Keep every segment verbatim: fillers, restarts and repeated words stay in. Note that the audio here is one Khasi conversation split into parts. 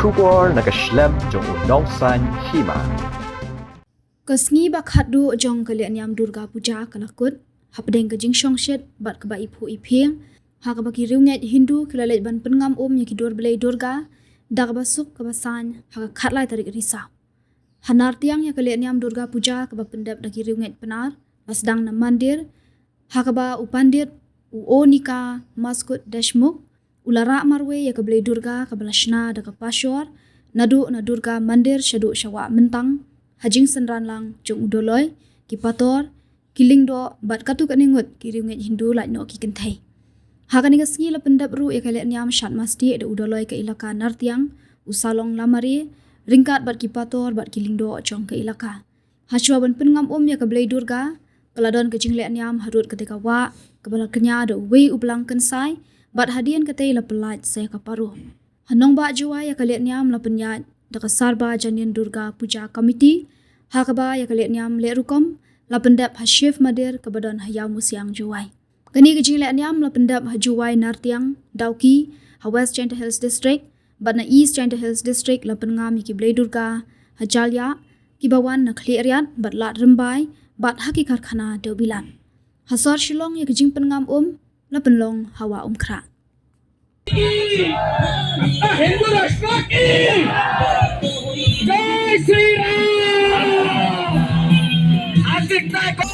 Khubor na ka shlem jong u Nongsaiñ Hima. Ka sngi ba khatduh jong ka lehniam Durga Puja ka la kut hapdeng ka jingshongshit bad kaba iphuh iphieng, ha kaba ki riewngeit Hindu ki la leit ban pynngam um ïa ki dur blei Durga da kaba suk kaba saiñ ha ka khatlai tarik Risaw. Ha Nartiang ïa ka lehniam Durga Puja kaba pyndep da ki riewngeit Pnar la sdang na mandir, ha kaba u pandit u Onika Maskut Deshmukh u la rah marwei ïa ka Blei Durga kaba la shna da ka pashor naduh na Durga Mandir shaduh sha wah myntang, ha jingsynran lang jong u Doloi, ki pator, ki lyngdoh bad katto katne ngut ki riewngeit Hindu lait noh ki kynthei. Ha kane ka sngi la pyndep ruh ïa ka lehniam shad mastieh da u Doloi ka ilaka Nartiang, u Salong Lamare, ryngkat bad ki pator bad ki lyngdoh jong ka ilaka. Hashwa ban pynngam um ïa ka Blei Durga, ka la don ka jinglehniam harud katei ka wah kaba la kñia da uwei u blang kynsai, bad hadien katei la pyllait sa ïa ka paro. Ha nongbah Jowai ïa ka lehniam la pynïaid da ka Sarbajanin Durga Puja Committee, ha kaba ïa ka lehniam leh rukom la pyndep ha Shiv Mandir kaba don ha Ïawmusiang Jowai. Kane ka jinglehniam la pyndep ha Jowai, Nartiang, Dawki ha West Jaintia Hills District, bad na East Jaintia Hills District la pynngam ïa ki Blei Durga ha Jaliah, kiba wan na Khliehriat bad Lad Rymbai bad ha ki karkhana dewbilat. Ha sor Shillong ïa ka jingpynngam um la pynlong ha Wah Umkhrah. Hindu Rashtra ki Jai Shri Ram. Hatik taiko.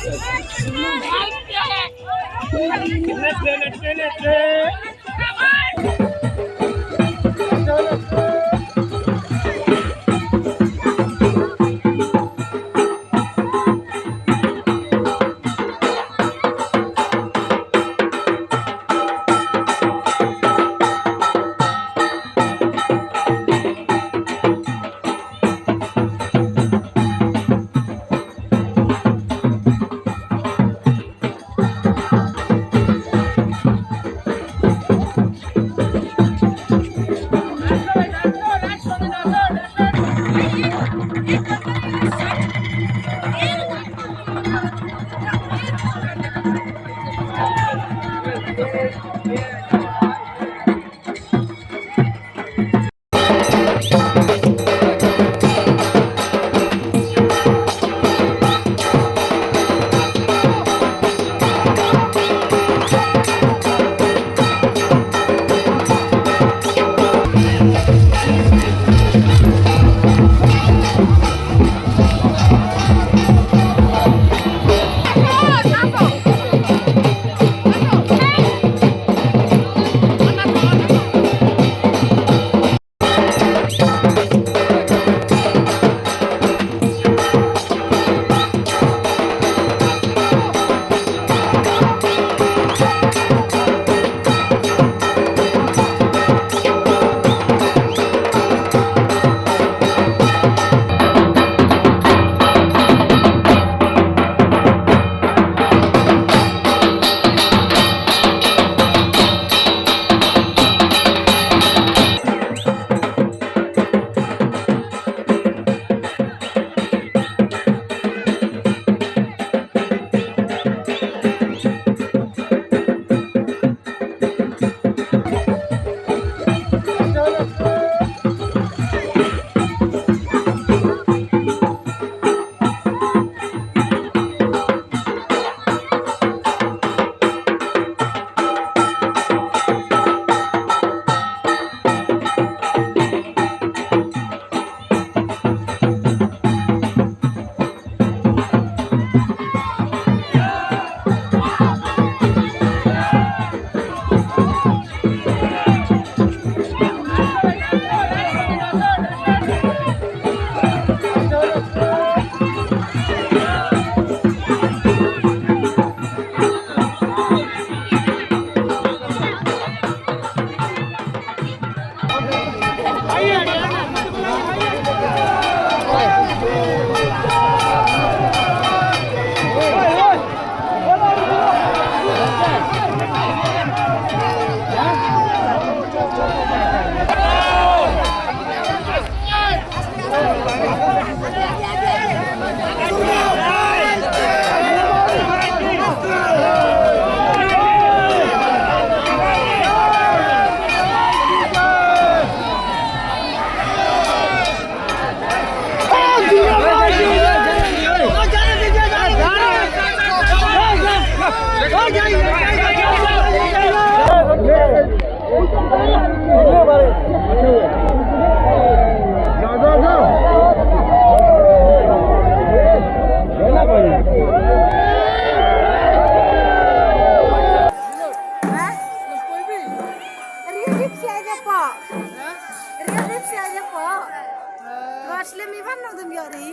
Ria dip sia aja po. Ria dip sia aja po. Ras lem iwan no dem yori.